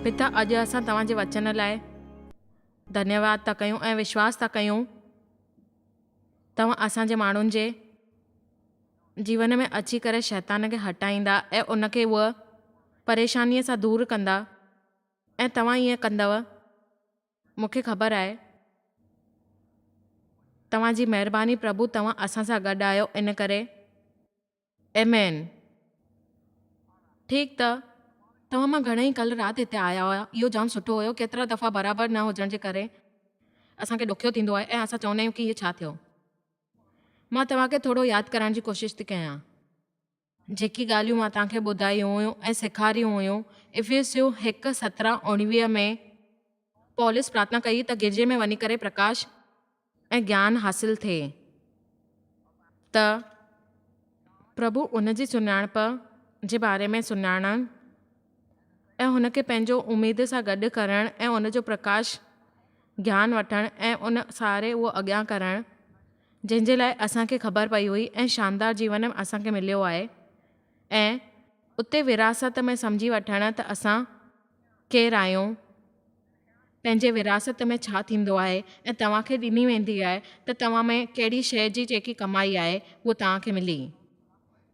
پتا اڄ اسان توهان جي وچن لاء ڌنيواد ٿا ڪيون ۽ وشواس ٿا ڪيون توهان اسان جي ماڻهن جي جيون ۾ اچي ڪري شيطان کي هٽائيندا ۽ ان کي اها پريشانيء سان دور ڪندا ۽ توهان ائين ڪندؤ مون کي خبر آهي. توهان جي مهرباني پرڀو توهان اسان سان گڏ آهيو ان ڪري. آمين. ٺيڪ ته توهان مان گهڻئي ڪلهه رات هتي آيا هيا اهو جام سٺو هيو ڪيترا دفعا برابر نه هجڻ جي ڪري اسان کي ڏکيو ٿيندو آهي ۽ اسان چوندا آهيون ڪي هي ڇا ٿيو. مان توهان کي ٿورو ياد ڪرائڻ جي ڪوشش ٿي ڪيان. جيڪي ڳالهيون مان توهان کي ٻڌايون هيون ۽ سيکاريون هيون. افيسيون هڪ سترهن اوڻويهه ۾ پولس پرارٿنا ڪئي ته گرجي ۾ وڃي ڪري پرڪاش ۽ گيان حاصل ٿئي ته پرڀو ان جي سڃاڻپ جي باري ۾ سڃاڻڻ ۽ هن کي پنهنجو اميد سان گڏ ڪرڻ ۽ ان جو پرڪاش گيان وٺڻ ۽ ان سهاري اهو اڳيان ڪرڻ جنهن جي لاء اسان کي خبر پئي هئي ۽ شاندار جيون اسان کي مليو آهي ۽ اتي وراثت ۾ سمجهي وٺڻ ته اسان ڪير آهيون، پنهنجي وراثت ۾ ڇا ٿيندو آهي ۽ توهان کي ڏني ويندي آهي ته توهان ۾ ڪهڙي شيء جي جيڪي ڪمائي آهي اهو توهان کي ملي.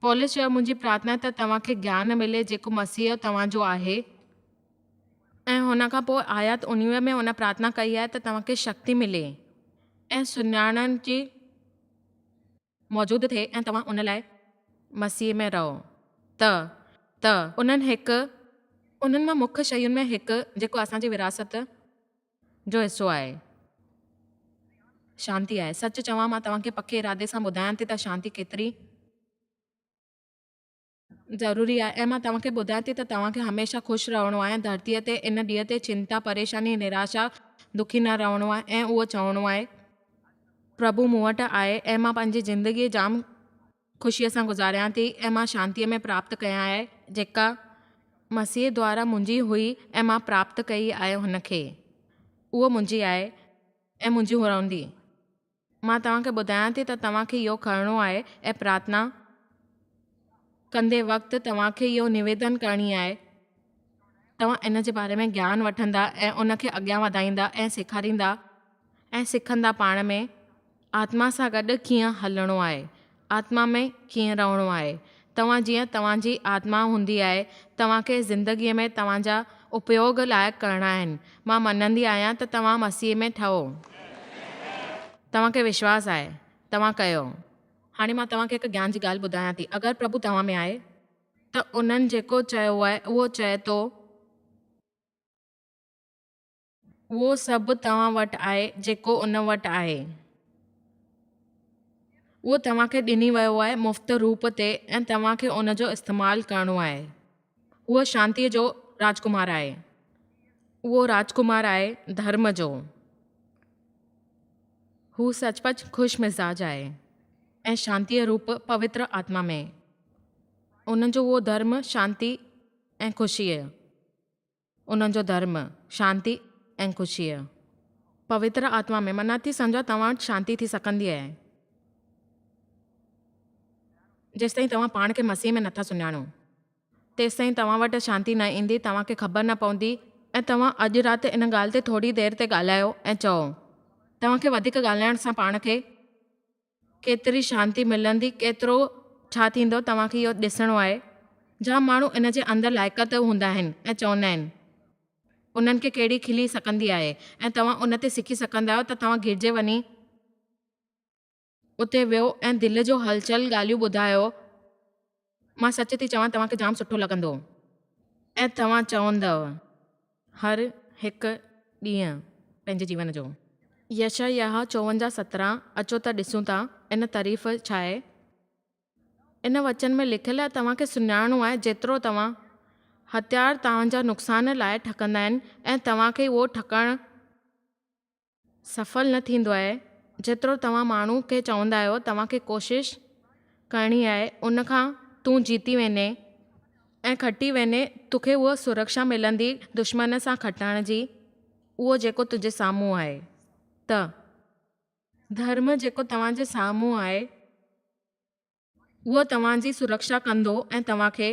پولس چيو منهنجي پرارٿنا ته توهان کي گيان ملي جيڪو مسيح توهان جو آهي. ۽ هن کان پوء آيات اڻويهه ۾ هن پرارٿنا ڪئي آهي ته توهان کي شڪتي ملي ۽ سڃاڻڻ جي موجود ٿئي ۽ توهان ان لاء مسيح ۾ رهو ته ته انهن هڪ انهن مان مک شين ۾ هڪ جيڪو اسان جي وراثت جو حصو آهي شانتي آهي. سچ چوان مان توهان کي پڪي ارادي سان ٻڌايان ٿي ته شانتي ڪيتري. ضروري آهي ۽ مان توهان کي ٻڌايان ٿي ته توهان کي هميشه خوش رهڻو آهي ۽ ڌرتيء تي ان ڏينهن تي چنتا، پريشاني، نراشا، دکي نه رهڻو آهي ۽ اهو چوڻو آهي، پرڀو مون وٽ آهي ۽ مان پنهنجي زندگي جام خوشيء سان گذاريان ٿي ۽ مان شانتيء ۾ پراپت ڪيان آهي جيڪا مسيح دوارا منهنجي هئي ۽ مان پراپت ڪئي آهي هن کي اهو منهنجي آهي ۽ منهنجي رهندي. مان توهان کي ٻڌايان ٿي ته توهان کي اهو کڻڻو آهي ۽ پرارٿنا ڪندي وقت توهان کي اهو نويدن ڪرڻي آهي. توهان ان جي باري ۾ گيان وٺندا ۽ ان کي اڳيان وڌائيندا ۽ سيکاريندا ۽ سکندا پاڻ ۾ آتما سان گڏ ڪيئن هلڻو آهي، آتما ۾ ڪيئن رهڻو آهي. توهان جيئن توهان جي آتما هوندي آهي، توهان کي زندگيء ۾ توهان جا اپيوگ لائق ڪرڻا آهن. مان مڃندي آهيان ته توهان مسيح ۾ ٺهو. توهان کي وشواس آهي. توهان ڪيو. هاڻي مان توهان کي هڪ گيان جي ڳالهه ٻڌايان ٿي. اگر پرڀو توهان ۾ آهي. ته انهن جيڪو چيو آهي، اهو چئي ٿو. اهو سڀ توهان وٽ آهي جيڪو ان وٽ آهي. اهو توهان کي ڏني ويو آهي مفت روپ تي ۽ توهان کي ان جو استعمال ڪرڻو آهي. اهو شانتيء جو راجڪمار آهي. اهو راجڪمار آهي ڌرم جو. هو سچ پچ خوش مزاج آهي ۽ شانتيء روپ پوتر آتما ۾. ان جو اهو ڌرم شانتي ۽ خوشيء. انهن جو ڌرم، شانتي ۽ خوشيء. پوتر آتما ۾ معنيٰ ٿي سمجهان توهان وٽ شانتي ٿي سگهندي آهي. جيستائين توهان پاڻ کي مسيح ۾ نٿا سڃاڻو، تيستائين توهان وٽ شانتي نه ايندي، توهان کي خبر نه پوندي. ۽ توهان اڄ رات ان ڳالهه تي ٿوري دير تي ڳالهايو ۽ چئو. توهان کي وڌيڪ ڳالهائڻ سان پاڻ کي. ڪيتري شانتي ملندي، ڪيترو ڇا ٿيندو، توهان کي اهو ڏسڻو آهي. جام ماڻهو ان جي اندر لائقت هوندا آهن ۽ چوندا آهن، انهن کي ڪهڙي کلي سڪندي آهي ۽ توهان ان تي سکي سگهندا آهيو ته توهان گهرجي وڃي اتي ويهو ۽ دل جو هلچل ڳالهيون ٻڌايو، مان سچ ٿي چوان توهان کي جام سٺو لڳندو ۽ توهان چوندؤ. هر هڪ ڏينهن پنهنجي جيون جو. يشعياه 54 17 اچو ته ڏسون ته ان تعريف ڇا آهي. ان وچن ۾ لکيل آهي توهان کي سڃاڻڻو آهي جيترو توهان هٿيار توهان جا نقصان لاء ٺڪندا آهن ۽ توهان کي اهو ٺڪڻ سڦل نه ٿيندو آهي، جيترو توهان ماڻهو کي چوندا آهيو توهان کي ڪوشش ڪرڻي آهي ان کان تون جيتي ويندين ۽ کٽي ويندين توکي اها سرڪشا ملندي دشمن سان کٽڻ جي اهو جيڪو تنهنجي سامهون آهي ته. ڌرم جيڪو توهان جي سامهون آهي. اهو توهان جي سرڪشا ڪندو ۽ توهان کي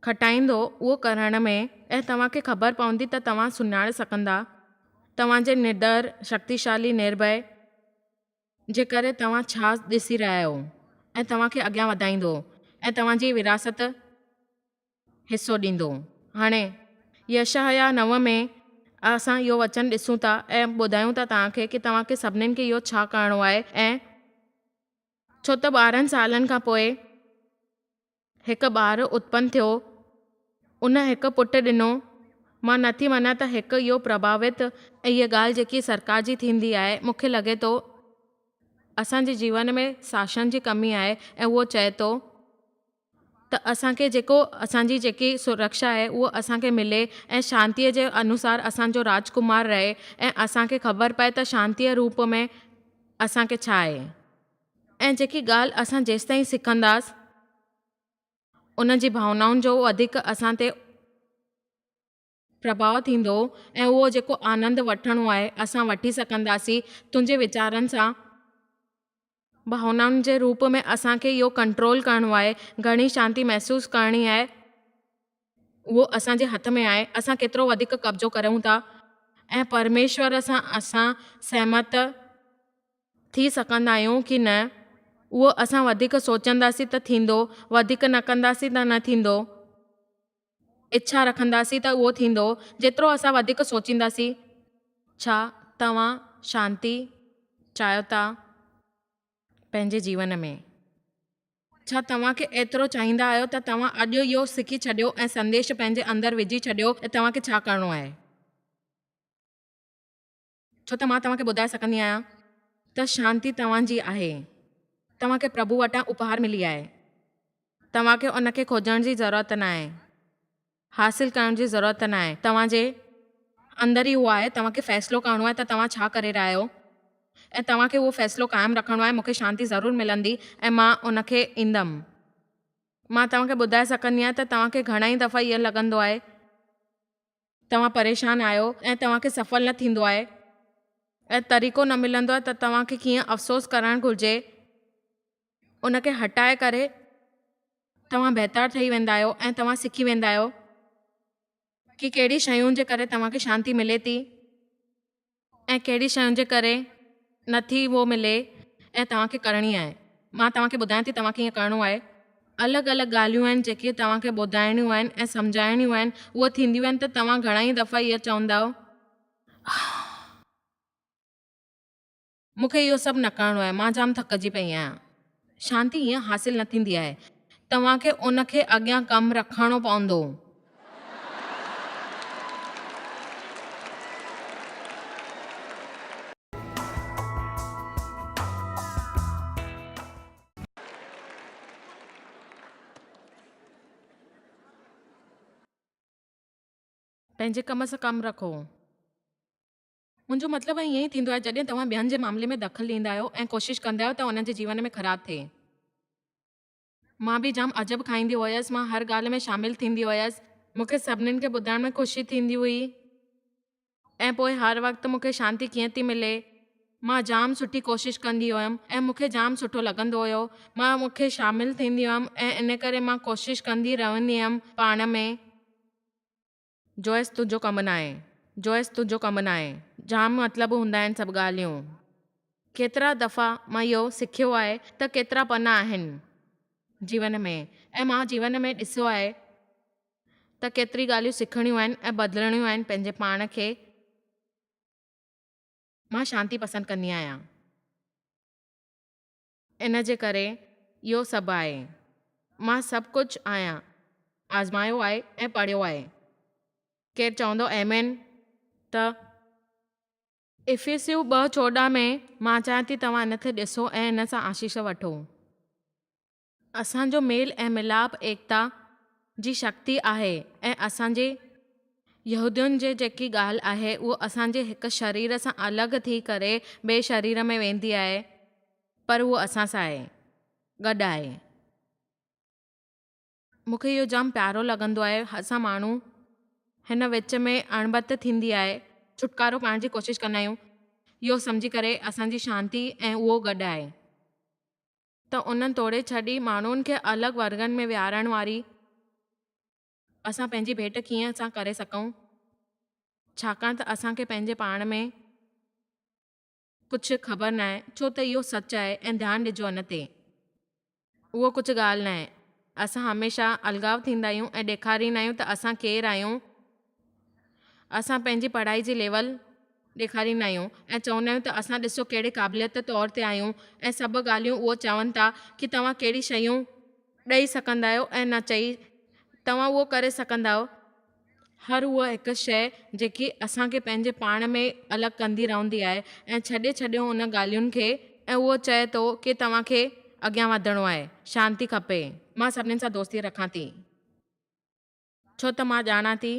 کٽائيندو اهو ڪرڻ ۾ ۽ توهان کي خبر پوندي ته توهان سڃاڻي سگهندا توهان جي نڊر، شڪتيشالي، نرڀي جي ڪري توهان ڇا ڏسي رهيا آهيو ۽ توهان کي اڳيان وڌائيندو ۽ توهان جي وراثت حصو ڏيندو. هاڻي، يشعيا نو ۾ اسان اهو وچن ڏسون ٿا ۽ ٻڌايون ٿا توهان کي ڪي توهان کي سڀنين کي اهو ڇا ڪرڻو آهي ۽ ڇو ته 12 سالن کان پوء هڪ ٻار اتپن ٿيو، ان هڪ پٽ ڏنو. مان نٿي مڃان ته هڪ اهو پرڀاوت. اها ڳالهه جيڪي سرڪار جي ٿيندي آهي، مون کي لڳي ٿو اسان جي جيون ۾ شاسن جي ڪمي آهي ۽ اهو چئي ٿو ته اسان کي جيڪو اسان جي جيڪي سرڪشا آهي اهو اسان کي ملي ۽ شانتيء جي انوسار اسان جو راجڪمار رهي ۽ اسان کي خبر پئي ته شانتيء روپ ۾ اسان کي ڇا آهي. ۽ جيڪي ڳالهه اسان جيستائين سکنداس ان جي ڀاونائن جو وڌيڪ اسان تي پرڀاء ٿيندو ۽ اهو جيڪو آنند وٺڻو آهي اسان وٺي سگهنداسين تنهنجي ويچارن سان ڀاونائن جي روپ ۾ اسان کي اهو ڪنٽرول ڪرڻو آهي گهڻي شانتي محسوس ڪرڻي آهي اهو اسان جي هٿ ۾ آهي اسان ڪيترو وڌيڪ قبضو ڪريون ٿا ۽ پرميشور سان اسان سهمت ٿي سگهندا آهيون ڪي نه اهو اسان وڌيڪ سوچنداسين ته ٿيندو وڌيڪ نه ڪنداسين ته نه ٿيندو اڇا رکنداسين ته اهو ٿيندو جيترو اسان وڌيڪ سوچينداسين. ڇا توهان شانتي چاهيو ٿا پنهنجي جيون ۾؟ ڇا توهان کي ايترو چاهيندا آهيو ته توهان اڄ اهو سکي ڇڏيو ۽ سنديش پنهنجي اندر وجهي ڇڏيو ته توهان کي ڇا ڪرڻو آهي؟ ڇو ته مان توهان کي ٻڌائي سگهندي آهيان ته شانتي توهان جي آهي. توهان کي پرڀو وٽان اپهار ملي آهي. توهان کي ان کي کوجڻ جي ضرورت ناهي، حاصل ڪرڻ جي ضرورت ناهي. توهان جي اندر ئي اهو آهي. توهان کي فيصلو ڪرڻو آهي ته توهان ڇا ڪري رهيا آهيو ۽ توهان کي اهو فيصلو قائم رکڻو آهي. مون کي شانتي ضرور ملندي ۽ مان ان کي ايندم. مان توهان کي ٻڌائي سگهندي آهيان ته توهان کي گهڻا ئي دفعا ائين لڳندو آهي. توهان پريشان آهيو ۽ توهان کي سڦل نه ٿيندو آهي ۽ طريقو نه ملندو آهي ته توهان کي ڪيئن افسوس ڪرڻ گهرجي ان کي هٽائي ڪري توهان بهتر ٺهي ويندا آهيو ۽ توهان سکي ويندا آهيو ڪي ڪهڙي شيون جي ڪري توهان کي شانتي ملي ٿي ۽ ڪهڙي شين جي ڪري نه ٿي اهو ملي ۽ توهان کي ڪرڻي آهي. مان توهان کي ٻڌايان ٿي توهان کي ائين ڪرڻو آهي. الڳ الڳ ڳالهيون آهن جيڪي توهان کي ٻڌائڻيون آهن ۽ سمجهائڻيون آهن اهي ٿينديون آهن ته توهان گهڻا ئي دفعا اهو چوندائو. مون کي اهو سڀ نه ڪرڻو آهي مان جام ٿڪجي پئي آهيان. شانتي ائين حاصل نه ٿيندي آهي. توهان کي ان کي اڳيان ڪم رکڻو پوندو. پنهنجي ڪم سان ڪم رکو. منهنجو مطلب ائين ئي ٿيندو آهي جڏهن توهان ٻين جي معاملي ۾ دخل ڏيندا آهيو ۽ ڪوشش ڪندا آهيو ته انهن جي جيون ۾ خراب ٿئي. مان به جام عجب کائيندي هيس، مان هر ڳالهه ۾ شامل ٿيندي هيس. مون کي سڀنين کي ٻڌائڻ ۾ خوشي ٿيندي هئي ۽ پوء هر وقت مون کي شانتي ڪيئن ٿي ملي. مان جام سٺي ڪوشش ڪندي هيم ۽ مون کي جام سٺو لڳندو هيو. مان مون کي شامل ٿيندي هيم ۽ ان ڪري مان ڪوشش ڪندي رهندي هيم پاڻ ۾. جوئس تنهنجو ڪم ناهي. جوئس تنهنجو ڪم ناهي. جام مطلب هوندا آهن سڀ ڳالهيون. ڪيترا دفعا مان اهو سکيو آهي ته ڪيترا پنا آهن جيون ۾ ۽ مان جيون ۾ ڏسيو آهي ته ڪيتري ڳالهيون سکڻيون آهن ۽ بدلڻيون آهن پنهنجي پاڻ کي. مان شانتي پسند ڪندي آهيان. ان جي ڪري اهو سڀ آهي. مان سڀ ڪجهه آهيان. آزمايو آهي ۽ پڙهيو آهي. ڪير چوندو آمين ته. افيسيون 2:14 ۾ مان چاهيان ٿي توهان ان کي ڏسو ۽ ان سان آشيش وٺو. اسان جو ميل ۽ ملاپ ايڪتا جي شڪتي آهي ۽ اسان جي يهودين جي جيڪي ڳالهه آهي اهو اسان جي هڪ شرير سان الڳ ٿي ڪري ٻئي شرير ۾ ويندي آهي پر اهو اسان سان آهي گڏ آهي. مون کي اهو جام پيارو لڳندو آهي اسان ماڻهو هن وچ ۾ اڻبت ٿيندي آهي ڇوٽڪارو پائڻ جي ڪوشش ڪندا آهيون اهو سمجهي ڪري اسان جي شانتي ۽ اهو گڏ آهي. ته انهن توڙي ڇڏي ماڻهن کي الڳ ورگن ۾ ويهارڻ واري. اسان پنهنجي ڀيٽ ڪيئن سان ڪري سگهون؟ ڇاڪاڻ ته اسان کي پنهنجي پاڻ ۾. ڪجهه خبر ناهي، ڇو ته اهو سچ آهي ۽ ڌيان ڏجو ان تي. اهو ڪجهه ڳالهه ناهي. اسان هميشه الڳاء ٿيندا آهيون ۽ ڏيکاريندا آهيون ته اسان ڪير آهيون. اسان پنهنجي پڙهائي جي ليول ڏيکاريندا آهيون ۽ چوندا آهيون ته اسان ڏسو ڪهڙي قابليت طور تي آهيون ۽ سڀ ڳالهيون اهو چون ٿا ڪي توهان ڪهڙي شيون ڏئي سگهندا آهيو ۽ نه چئي توهان اهو ڪري سگهندا آهيو. هر اها هڪ شيء جيڪي اسان کي پنهنجي پاڻ ۾ الڳ ڪندي رهندي آهي ۽ ڇڏي ڇڏيو ان ڳالهين کي ۽ اهو چئي ٿو ڪي توهان کي اڳيان وڌڻو آهي، شانتي کپي. مان سڀني سان دوستي رکان ٿي. ڇو ته مان ڄاڻان ٿي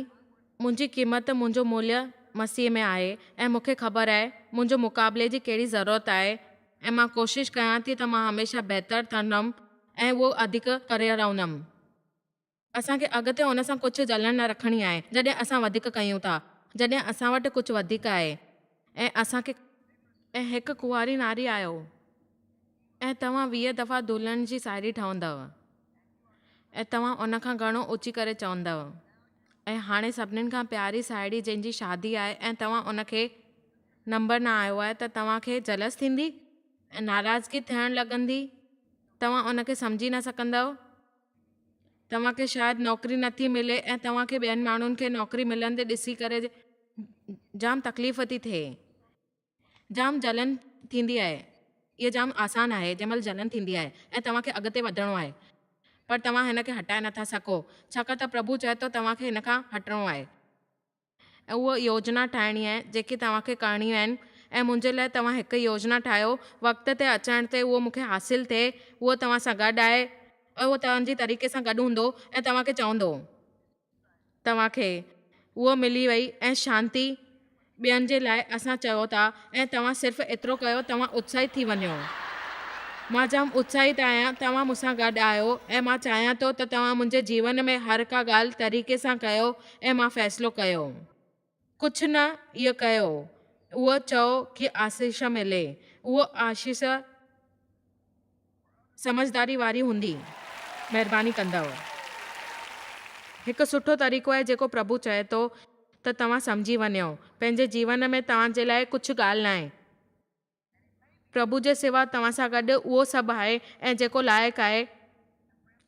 منهنجي قيمت منهنجو موليه مسيح ۾ آهي ۽ مون کي خبر آهي منهنجو مقابلي جي ڪهڙي ضرورت آهي ۽ مان ڪوشش ڪيان ٿي ته مان هميشه بهتر ٿيندم ۽ اهو اڌڪ ڪري رهندم. اسان کي اڳتي ان سان ڪجهه جلن نه رکڻي آهي، جڏهن اسان وڌيڪ ڪيون ٿا، جڏهن اسان وٽ ڪجهه وڌيڪ آهي ۽ اسان کي. ۽ هڪ ڪنواري ناري آهيو ۽ توهان 20 دفعا دلهن جي ساهيڙي ٺهندؤ ۽ توهان ان کان گهڻو اوچي ڪري چوندؤ ۽ هاڻي سڀنين کان پياري ساهيڙي جنهن جي شادي آهي ۽ توهان ان کي نمبر نه آيو آهي ته توهان کي جلس ٿيندي ۽ ناراضگي ٿيڻ لڳندي توهان ان کي سمجهي نه سگهندؤ. توهان کي شايد نوڪري نٿي ملي ۽ توهان کي ٻين ماڻهن کي نوڪري ملندي ڏسي ڪري جام تڪليف ٿي ٿئي. جام جلن ٿيندي آهي. اهو جام آسان آهي جنهن مهل جلن ٿيندي آهي ۽ توهان کي اڳتي وڌڻو آهي پر توهان هن کي هٽائي نٿا سگهو ڇاڪاڻ ته پرڀو چئي ٿو توهان کي هن کان هٽڻو آهي. ۽ اها يوجنا ٺاهڻي آهي جيڪي توهان کي ڪرڻيون آهن ۽ منهنجي لاء توهان هڪ يوجنا ٺاهيو وقت تي اچڻ تي اهو مون کي حاصل ٿئي اهو توهان سان گڏ آهي ۽ اهو توهان جي طريقي سان گڏ هوندو ۽ توهان کي چوندو توهان کي اهو ملي وئي ۽ شانتي ٻين جي لاء اسان چئو ٿا ۽ توهان صرف ايترو ڪيو توهان اتساهت ٿي وڃو. مان جام اتساهت آهيان توهان مون سان گڏ آهيو ۽ مان چاهيان ٿو ته توهان منهنجي جيون ۾ هر ڪا ڳالهه طريقي سان ڪيو ۽ مان فيصلو ڪيو. ڪجهه نه اهو ڪيو اهو چئو کي آشيش ملي اهو آشيش سمجهداري واري هوندي. مهرباني ڪندؤ. هڪ سٺو طريقو آهي جيڪو پرڀو چئي ٿو ته توهان سمجهي وڃو. پنهنجي جيون ۾ توهان جي لاء ڪجهه ڳالهه ناهي. پرڀو جي سوا توهان سان گڏ اهو سڀ آهي ۽ جيڪو لائق آهي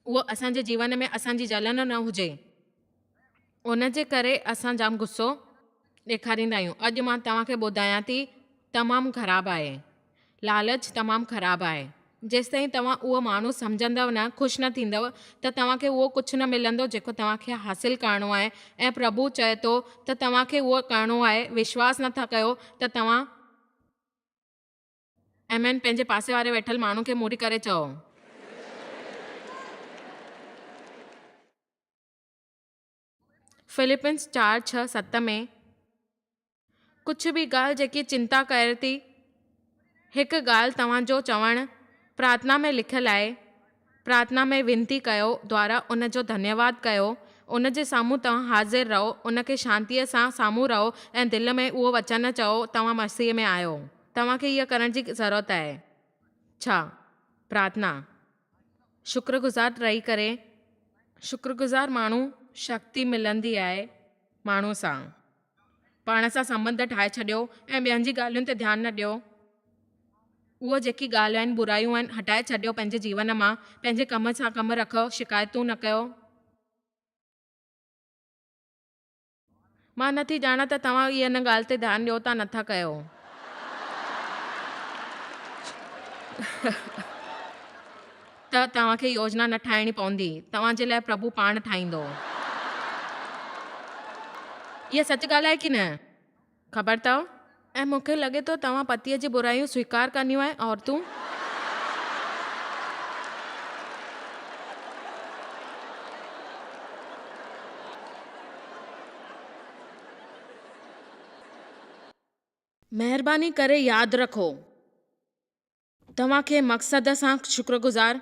اهو اسان جي جيون ۾ اسان جي جلن نه هجي. ان جي ڪري اسان جام غصو ڏيکاريندا آهيون. اڄ مان توهان کي ٻڌايان ٿي تمام خراب آهي. لالچ تمام خراب آهي. جيستائين توهان اهو ماڻهو سمجهندؤ نه، خوش نه ٿيندؤ ته توهان کي اهو ڪجهه نه ملندو جيڪو توهان کي حاصل ڪرڻو آهي ۽ پرڀو چئي ٿو ته توهان کي اهو ڪرڻو آهي، وشواس نه ٿا ڪيو ته توهان. آمين پنهنجي پاسي واري ويٺل ماڻهو کي موڙي ڪري چئو. فلپينس 4 6 7 ۾ ڪجهه به ڳالهه جيڪي چنتا ڪري ٿي، هڪ ڳالهه توهان جو چوڻ پرارٿنا ۾ لکيل آهي، پرارٿنا ۾ وينتي ڪيو دوارا ان جو ڌنيواد ڪيو، ان جي سامهون توهان حاضر رهو، ان کي شانتيء سان سامهون رهو ۽ دل ۾ اهو وچن چئو توهان مسيح ۾ آهيو. توهان کي اهو ڪرڻ جي ضرورت آهي. ڇا؟ پرارٿنا. شڪرگذار رهي ڪري شڪرگذار ماڻهو شڪتي ملندي آهي ماڻهو سان. پاڻ سان سنٻنڌ ٺاهي ڇڏيو ۽ ٻين جي ڳالهين تي ڌيان نه ڏيو. اهو جيڪي ڳالهيون آهن برايون آهن هٽائي ڇڏيو پنهنجي جيون مان پنهنجي ڪم سان ڪم رکو شڪايتون نه ڪيو. مان نه ٿي ڄاڻان ته توهان ان ڳالهه تي ڌيان ڏيو ٿا نه ٿا ڪيو. ته توهان کي يوجنا نه ٺاهڻي پوندي، توهان جي لاء پرڀو پاڻ ٺاهيندو. اها سچ ڳالهه آهي ڪي نه؟ خبر اٿو؟ ۽ مون کي لڳي ٿو توهان پتيء جي برايون سويڪار ڪنديون ۽ عورتون. مهرباني ڪري ياد رکو. توهان کي مقصد سان شڪرگذار.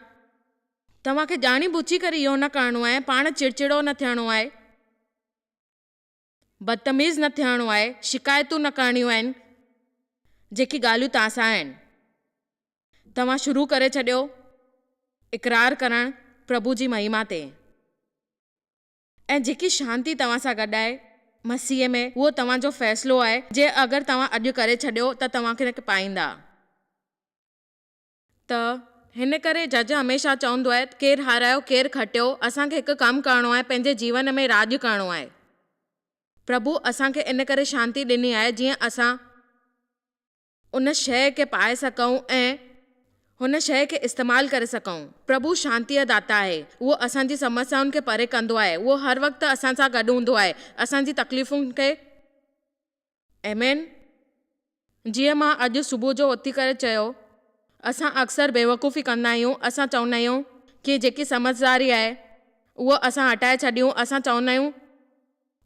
توهان کي ڄاڻي ٻجهي ڪري اهو نه ڪرڻو آهي، پاڻ چڙچڙو نه ٿيڻو آهي. بدتميز نه ٿيڻو آهي، شڪايتون نه ڪرڻيون آهن، جيڪي ڳالهيون توهان سان آهن. توهان شروع ڪري ڇڏيو اقرار ڪرڻ پرڀو جي مهما تي. ۽ جيڪي شانتي توهان سان گڏ آهي، مسيح ۾، اهو توهان جو فيصلو آهي، جي اگر توهان اڄ ڪري ڇڏيو ته توهان کي پائيندا. ته هن ڪري جج هميشه چوندو آهي ته ڪير هارايو ڪير کٽيو، اسان کي هڪ ڪم ڪرڻو آهي، پنهنجي جيون ۾ راڄ ڪرڻو آهي. پرڀو اسان کي ان ڪري شانتي ڏني آهي جيئن اسان. ان شيء کي پائي سگهون ۽ هن شيء کي استعمال ڪري سگهون. پرڀو شانتيء داتا آهي. اهو اسان جي سمسيائن کي پري ڪندو آهي. اهو هر وقت اسان سان گڏ هوندو آهي. اسان جي تڪليفن کي. آمين. جيئن مان اڄ صبح جو اٿي ڪري چيو، اسان اڪثر بيوقوفي ڪندا آهيون. اسان چوندا آهيون ڪي جيڪي سمجهداري آهي، اهو اسان هٽائي ڇڏيون. اسان چوندا آهيون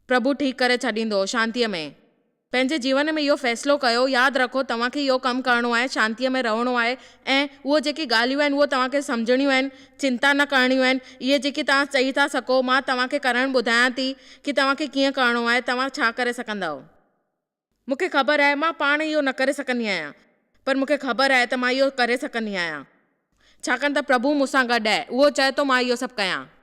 پرڀو ٺيڪ ڪري ڇڏيندو. شانتيء ۾. پنهنجي جيون ۾ اهو فيصلو ڪيو، ياد رکو توهان کي اهو ڪم ڪرڻو آهي، شانتيء ۾ رهڻو آهي ۽ اهو جيڪي ڳالهيون آهن اهو توهان کي سمجهڻيون آهن، چنتا نه ڪرڻيون آهن، اهي جيڪي توهان چئي ٿا سگهو، مان توهان کي ڪرڻ ٻڌايان ٿي ڪي توهان کي ڪيئن ڪرڻو آهي، توهان ڇا ڪري سگهندؤ. مون کي خبر آهي مان پاڻ اهو نه ڪري سگهندي آهيان، پر مون کي خبر آهي ته مان اهو ڪري سگهندي آهيان، ڇاڪاڻ ته پرڀو مون سان گڏ آهي، اهو چئي ٿو مان اهو سڀ ڪيان.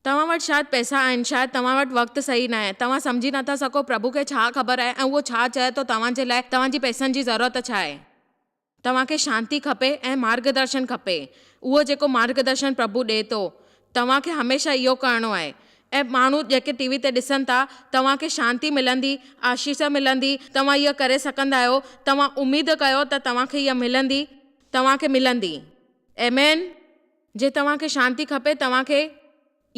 توهان وٽ شايد پئسا آهن، شايد توهان وٽ وقت صحيح ناهي، توهان سمجهي نٿا سگهو پرڀو کي ڇا خبر آهي ۽ اهو ڇا چئي ٿو توهان جي لاء، توهان جي پئسن جي ضرورت ڇا آهي؟ توهان کي شانتي کپي ۽ مارگدرشن کپي، اهو جيڪو مارگدرشن پرڀو ڏئي ٿو، توهان کي هميشه اهو ڪرڻو آهي ۽ ماڻهو جيڪي ٽي وي تي ڏسن ٿا، توهان کي شانتي ملندي، آشيش ملندي، توهان اهو ڪري سگهندا آهيو، توهان اميد ڪيو ته توهان کي اها ملندي، توهان کي ملندي. آمين. جي توهان کي شانتي کپي توهان کي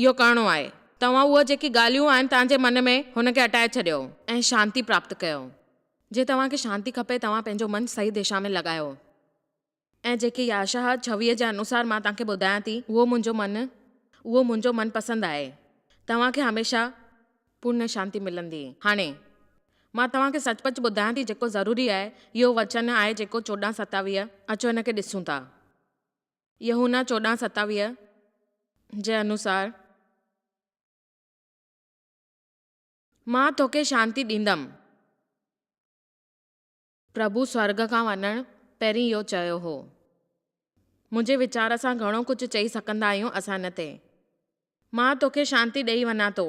اهو ڪرڻو آهي. توهان اهو جيڪي ڳالهيون آهن توهان جي من ۾ هن کي هٽائي ڇڏيو ۽ شانتي پراپت ڪيو. جي توهان کي شانتي کپي توهان پنهنجو من صحيح دشا ۾ لڳايو ۽ جيڪي ياشعياه 26 جي انوسار مان توهان کي ٻڌايان ٿي اهو منهنجو من اهو منهنجو من پسند آهي. توهان کي هميشه پورن شانتي ملندي. هاڻي مان توهان کي سچ پچ ٻڌايان ٿي جيڪو ضروري آهي اهو وچن آهي جيڪو 14 27 اچو هن کي ڏسون ٿا. يوحنا 14 27 جي انوسار. مان توکي شانتي ڏيندم. پرڀو سورڳ کان وڃڻ پهرين اهو چيو هو. منهنجي ويچار سان گهڻو ڪجهه چئي سگهندا آهيون اسان ان تي. مان توکي شانتي ڏيئي وڃان ٿو.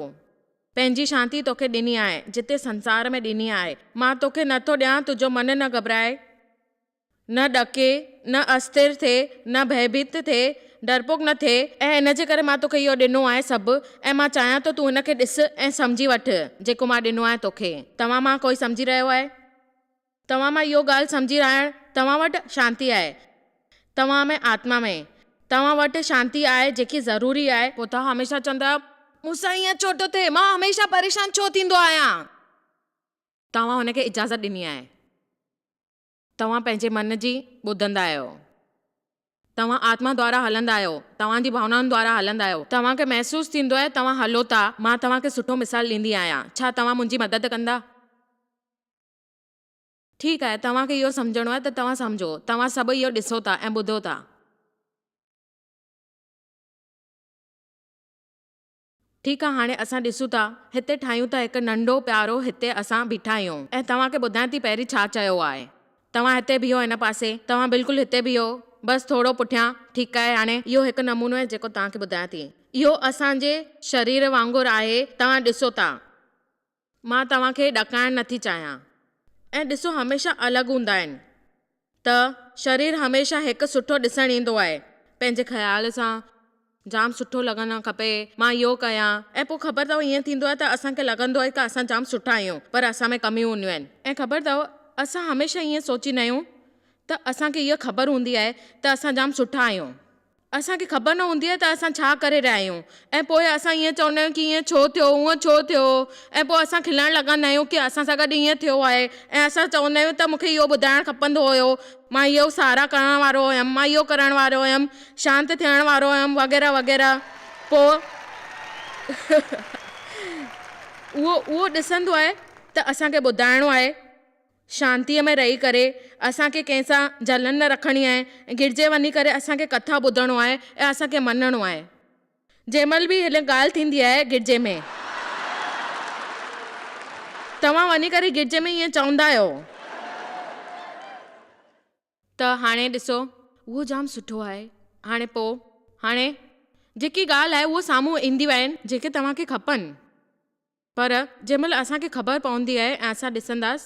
پنهنجي شانتي توکي ڏني آهي، جتي سنسار ۾ ڏني آهي. مان توکي نه ٿو ڏيان، تنهنجو من نه گهٻرائي، نه ڏڪي، نه اسٿر ٿئي، نه ڀئڀيت ٿئي، ڊرپوڪ نه ٿئي. ۽ ان جي ڪري مان توکي اهو ڏنو آهي سڀ، ۽ مان چاهيان ٿو تون هن کي ڏس ۽ سمجهي وٺ، جيڪو مان ڏنو آهي توکي. توهان مان ڪوئي سمجهي رهيو آهي؟ توهان مان اهو ڳالهه سمجهي رهائڻ، توهان وٽ شانتي آهي. توهان ۾ آتما ۾. توهان وٽ شانتي آهي جيڪي ضروري آهي. پوء توهان هميشه چوندا آهيو، مون سان ائين ڇو ٿو ٿئي؟ مان هميشه پريشان ڇو ٿيندو آهيان؟ توهان هن کي اجازت ڏني آهي. توهان پنهنجي من جي ٻڌندا آهيو. توهان آتما دوارا هلندا آهيو. توهان جي ڀاونائن دوارا هلندا آهيو. توهان کي محسوس ٿيندو آهي توهان هلو ٿا. مان توهان کي سٺو مثال ڏيندي آهيان. ڇا توهان منهنجي مدد ڪندا؟ ٺيڪ آهي، توهان کي اهو سمجهڻو آهي ته توهان سمجهو. توهان سڀ اهو ڏسو ٿا ۽ ٻڌو ٿا. ٺيڪ آهي، هاڻي اسان ڏسون ٿا. هتي ٺاهيون ٿا هڪ ننڍو پيارو هتي اسان بيٺا آهيون. ۽ توهان کي ٻڌايان ٿي پهرين ڇا چيو آهي. توهان هتي بيهو هن پاسي. توهان بلڪل هتي بيهو. بس ٿورو پٺيان. ٺيڪ آهي، هاڻي اهو هڪ نمونو آهي جيڪو توهان کي ٻڌايان ٿي. اهو اسان جي شرير وانگر آهي، توهان ڏسو ٿا. مان توهان کي ڏڪائڻ نٿي چاهيان. ۽ ڏسو هميشه الڳ هوندا آهن ته شرير هميشه هڪ سٺو ڏسڻ ايندو آهي. پنهنجي خيال سان جام سٺو لڳڻ کپي مان اهو ڪيان ۽ پوء خبر اٿو ائين ٿيندو آهي ته اسان کي لڳندو آهي ته اسان جام سٺا آهيون پر اسان ۾ ڪميون هونديون آهن ۽ خبر اٿو اسان هميشه ائين سوچيندا آهيون ته اسان کي اها خبر هوندي آهي ته اسان جام سٺا آهيون. اسان کي خبر نه هوندي آهي ته اسان ڇا ڪري رهيا آهيون ۽ پوء اسان ائين چوندا آهيون ڪي ائين ڇو ٿيو هونئن ڇو ٿيو ۽ پوء اسان کلڻ لڳندا آهيون ڪي اسان سان گڏ ائين ٿيو آهي ۽ اسان چوندا آهيون ته مون کي اهو ٻڌائڻ کپندو هيو مان اهو ساراهه ڪرڻ وارو هيم مان اهو ڪرڻ وارو هيم شانت ٿيڻ وارو هيم وغيره وغيره پوء اهو اهو ڏسندو آهي ته اسان کي ٻڌائڻو آهي شانتيء ۾ رهي ڪري اسان کي ڪنهن سان جلن نه رکڻي آهي ۽ گرجي وڃي ڪري اسان کي ڪٿا ٻڌڻو آهي ۽ اسان کي مڃڻو آهي. جنهن مهل به هن ڳالهه ٿيندي آهي گرجي ۾. توهان وڃي ڪري گرجي ۾ ائين چوندا آهيو. ته هاڻي ڏسو. اهو جام سٺو آهي. هاڻي پوء. هاڻي جيڪي ڳالهه آهي اهو سامهون اينديون آهن. جيڪي توهان کي کپن. پر جنهن مهل اسان کي خبر پوندي آهي ۽ اسان ڏسنداس.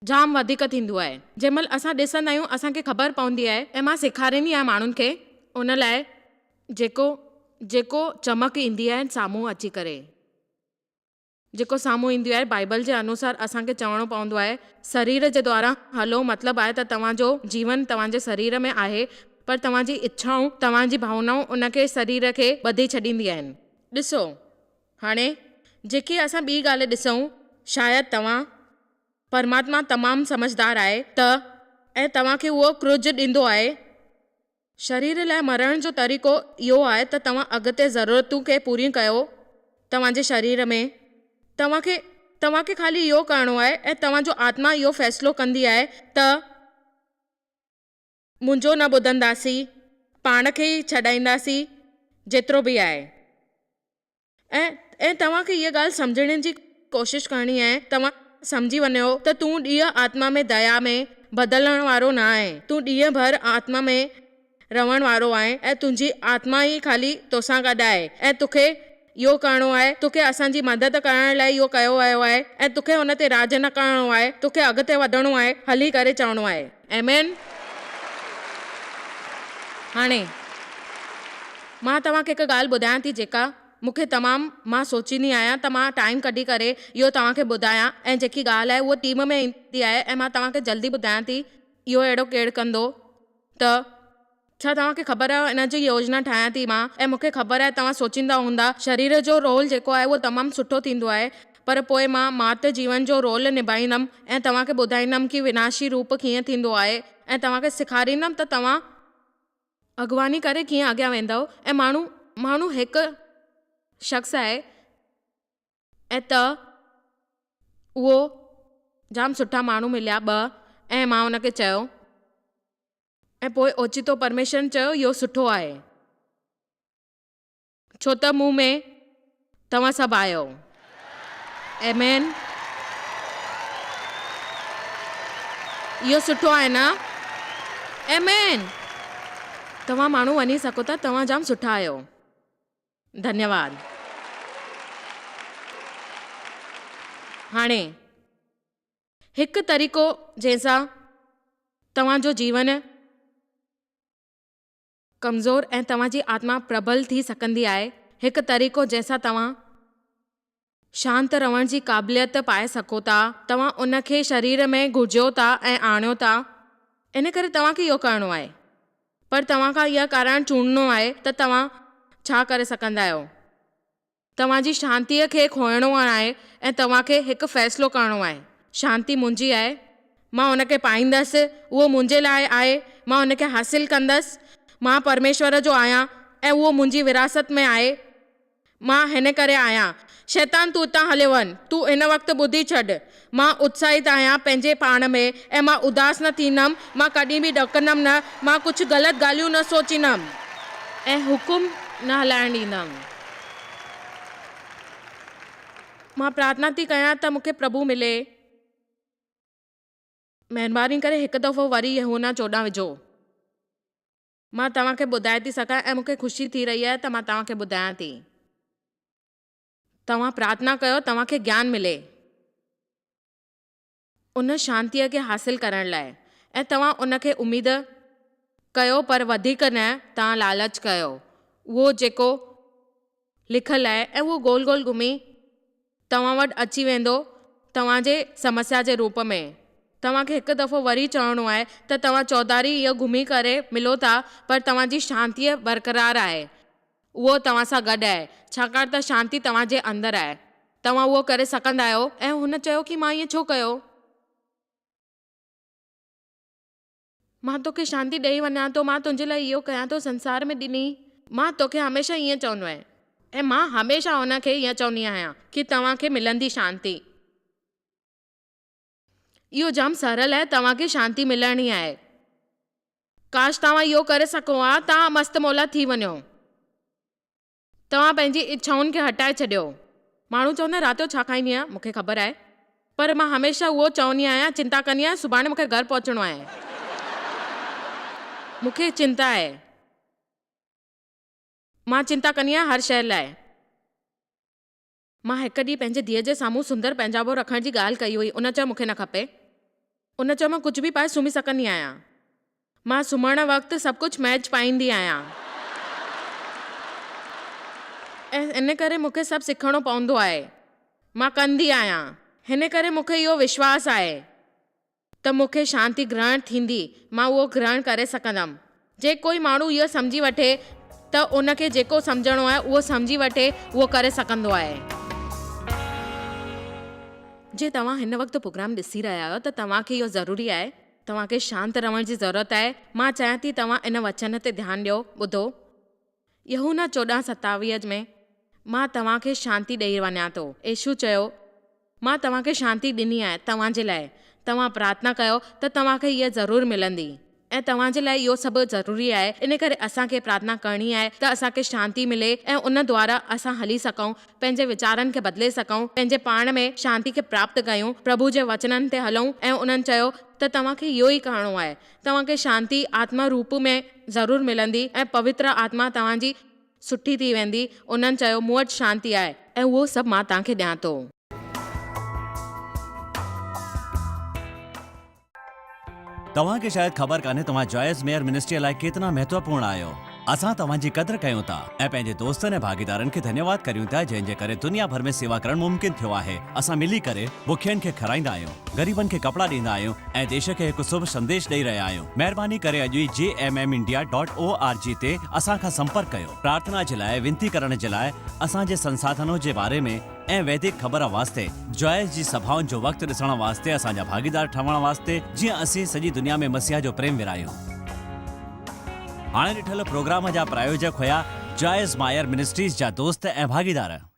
جام وڌيڪ ٿيندو آهي. جنهن مهل اسان ڏسندا آهيون اسان کي خبر پوندي آهي ۽ مان سيکاريندي آهيان ماڻهن کي ان لاء جيڪو جيڪو چمڪ ايندي آهي سامهون اچي ڪري جيڪو سامهون ايندي آهي بائبل جي انوسار اسان کي چوڻو پوندو آهي سرير جي دوارا هلو مطلب آهي ته توهان جو جيون توهان جي سرير ۾ آهي پر توهان جي اڇائون توهان جي ڀاونائون ان کي سرير کي ٻڌي ڇڏيندي آهن ڏسو هاڻي جيڪي اسان ٻي ڳالهه ڏسون شايد توهان پرماتما تمام سمجهدار آهي ته ۽ توهان کي اهو ڪرج ڏيندو آهي. شرير لاء مرڻ جو طريقو اهو آهي ته توهان اڳتي ضرورتون کي پوريون ڪيو توهان جي شرير ۾ توهان کي توهان کي خالي اهو ڪرڻو آهي ۽ توهان جو آتما اهو فيصلو ڪندي آهي ته منهنجو نه ٻڌنداسين، پاڻ کي ئي ڇڏائينداسين، جيترو به آهي. ۽ ۽ توهان کي هيء ڳالهه سمجهڻ جي ڪوشش ڪرڻي آهي، توهان سمجهي وڃو ته تون ڏينهن آتما ۾ ديا ۾ بدلڻ وارو نه آهين، تون ڏينهن ڀر آتما ۾ رهڻ وارو آهين ۽ تنهنجي آتما ئي خالي توسان گڏ آهي ۽ توکي اهو ڪرڻو آهي، توکي اسان جي مدد ڪرڻ لاء اهو ڪيو ويو آهي ۽ توکي ان تي راڄ نه ڪرڻو آهي، توکي اڳتي وڌڻو آهي، هلي ڪري چوڻو آهي. آمين. هاڻي، مان توهان کي هڪ ڳالهه ٻڌايان ٿي جيڪا مون کي تمام مان سوچيندي آهيان ته مان ٽائيم ڪڍي ڪري اهو توهان کي ٻڌايان ۽ جيڪي ڳالهه آهي اهو ٽيم ۾ ايندي آهي ۽ مان توهان کي جلدي ٻڌايان ٿي اهو اهڙو ڪير ڪندو ته ڇا توهان کي خبر آهي ان جي يوجنا ٺاهيان ٿي مان ۽ مون کي خبر آهي توهان سوچيندا هوندا شرير جو رول جيڪو آهي اهو تمام سٺو ٿيندو آهي پر پوء مان مات جيون جو رول نڀائيندم ۽ توهان کي ٻڌائيندم ڪي وناشي روپ ڪيئن ٿيندو آهي ۽ توهان کي سيکاريندم ته توهان اڳواڻي ڪري ڪيئن اڳيان ويندؤ ۽ ماڻهو ماڻهو هڪ شخص آهي ۽ ته اهو جام سٺا ماڻهو مليا ٻه ۽ مان ان کي چيو. ۽ پوء اوچتو پرميشور چيو، اهو سٺو آهي، ڇو ته مون ۾ توهان سڀ آهيو. آمين. اهو سٺو آهي نه؟ آمين. توهان ماڻهو وڃي سگهو ٿا، توهان جام سٺا آهيو. ڌنيواد. هاڻي. هڪ طريقو جنهن سان توهان جو جيون ڪمزور ۽ توهان جي آتما پربل ٿي سگهندي آهي، هڪ طريقو جنهن سان توهان شانت رهڻ جي قابليت پائي سگهو ٿا، توهان ان کي شرير ۾ گهرجيو ٿا ۽ آڻيو ٿا، ان ڪري توهان کي اهو ڪرڻو آهي. پر توهان کان اها ڪارڻ چونڊڻو آهي ته توهان ڇا ڪري سگهندا آهيو. توهان جي شانتيء کي کوئڻو آهي ۽ توهان کي هڪ فيصلو ڪرڻو آهي. شانتي منهنجي آهي. مان ان کي پائيندس. اهو منهنجي لاء آهي. مان ان کي حاصل ڪندس. مان پرميشور جو آهيان ۽ اهو منهنجي وراثت ۾ آهي. مان هن ڪري آهيان. شيطان تون اتان هليو وڃ. تون هن وقت ٻڌي ڇڏ. مان اتساهت آهيان پنهنجي پاڻ ۾ ۽ مان اداس نه ٿيندم. مان ڪڏهن به ڏڪندم نه. مان ڪجهه غلط ڳالهيون نه سوچيندم. ۽ حڪم نه هلائڻ ڏيندم. مان پرارٿنا ٿي ڪيان ته مون کي پرڀو ملي. مهرباني ڪري هڪ دفعو وري يوحنا 14 وجهو. مان توهان کي ٻڌائي ٿي سگهان ۽ مون کي خوشي ٿي رهي آهي ته مان توهان کي ٻڌايان ٿي. توهان پرارٿنا ڪيو توهان کي گيان ملي. ان شانتيء کي حاصل ڪرڻ لاء ۽ توهان ان کي اميد ڪيو پر وڌيڪ نه توهان لالچ ڪيو اهو جيڪو لکيل آهي ۽ اهو گول گول گهمي توهان وٽ اچي ويندو توهان جي سمسيا جي روپ ۾ توهان کي هڪ دفعو وري چوڻو آهي ته توهان چوڌاري اهو گهمي ڪري ملو ٿا پر توهان جي شانتيء برقرار آهي اهو توهان سان گڏ آهي، ڇاڪاڻ ته شانتي توهان جي اندر آهي. توهان اهو ڪري سگهندا آهيو. ۽ هن چيو ڪي مان ائين ڇو ڪيو؟ مان توکي شانتي ڏئي وڃان ٿو، مان تنهنجي لاء اهو ڪيان ٿو، سنسار ۾ ڏني. مان توکي هميشه ائين چوندو آهيان. ۽ مان هميشه هن کي ائين چوندي آهيان ڪي توهان کي ملندي شانتي. اهو جام سرل آهي، توهان کي شانتي ملڻي آهي. ڪاش توهان اهو ڪري سگهو ها، توهان مست مولا ٿي وڃو. توهان پنهنجي اڇائن کي هٽائي ڇڏيو. ماڻهو چوندا آهن رات جو ڇا کائيندي آهيان، مون کي خبر آهي. پر مان هميشه اهو چوندي آهيان، چنتا ڪندي آهيان، سڀاڻي مون کي گهر پهچڻو آهي. مون کي چنتا آهي. مان چنتا ڪندي آهيان هر شيء لاء. مان هڪ ڏينهن پنهنجي ڌيء جي سامهون سندر پنجابو رکڻ جي ڳالهه ڪئي هئي، ان چيو مون کي نه کپي. ان چيو مان ڪجهه به پائي سمهي سگهندي آهيان. مان سمهڻ وقت سڀ ڪجهه ميچ پائيندي آهيان. ۽ ان ڪري مون کي سڀ سکڻو پوندو آهي. مان ڪندي آهيان. هن ڪري مون کي اهو وشواس آهي. ته مون کي شانتي گرهڻ ٿيندي، مان اهو گرهڻ ڪري سگهندم. جي ڪوئي ماڻهو اهو سمجهي وٺي ته ان کي جيڪو سمجهڻو آهي اهو سمجهي وٺي اهو ڪري سگهندو آهي. جي توهان هن وقت پروگرام ڏسي رهيا آهيو ته توهان کي اهو ضروري آهي. توهان کي شانت رهڻ جي ضرورت آهي. مان چاهيان ٿي توهان ان وچن تي ڌيان ڏيو. ٻڌو. يوحنا 14:27 ۾، مان توهان کي شانتي ڏيئي وڃان ٿو. يسوع چيو، مان توهان کي شانتي ڏني آهي، توهان جي لاء. توهان پرارٿنا ڪيو ته توهان کي هيء ضرور ملندي. ۽ توهان جي لاء اهو سڀ ضروري آهي، ان ڪري اسان کي پرارٿنا ڪرڻي آهي ته اسان کي شانتي ملي ۽ ان دوارا اسان هلي سگهون، پنهنجي ويچارن کي بدلي سگهون، پنهنجي پاڻ ۾ شانتي کي پراپت ڪيون، پرڀو جي وچنن تي هلون ۽ انهن چيو ته توهان کي اهو ئي ڪرڻو آهي. توهان کي شانتي آتما روپ ۾ ضرور ملندي ۽ پوتر آتما توهان جي سٺي ٿي ويندي. انهن چيو، مون وٽ شانتي آهي. ۽ اهو سڀ مان توهان کي ڏيان ٿو. توهان کي شايد خبر ڪانهي توهان جوائس ميئر منسٽريء لاء ڪيتنا مهتوپورڻ آهيو. اسان توهان جي قدر ڪيون ٿا ۽ پنهنجي دوستن ۽ ڀاڳيدارن کي ڌنيواد ڪريون ٿا جنهن جي ڪري دنيا ڀر ۾ سيوا ڪرڻ ممڪن ٿيو آهي. اسان ملي ڪري بکين کي کارائيندا آهيون، غريبن کي ڪپڙا ڏيندا آهيون ۽ ديش کي هڪ شڀ سنديش ڏئي رهيا آهيون. مهرباني ڪري اڄ ئي J M M India dot O R G تي اسان کان سمپرڪ ڪيو. پرارٿنا جي لاء وينتي ڪرڻ جي لاء اسان جي سنساڌنو جي باري ۾ ۽ ويدڪ خبر واسطي جوائس جي سڀائن جو وقت ڏسڻ واسطي اسان جا ڀاڳيدار ٺهڻ واسطي جيئن اسين سڄي دنيا ۾ مسيح جو پريم ورهايون. هاڻي ڏٺل پروگرام جا پرايوجڪ هيا جوائس مائر منسٽريز جا دوست ۽ ڀاڳيدار.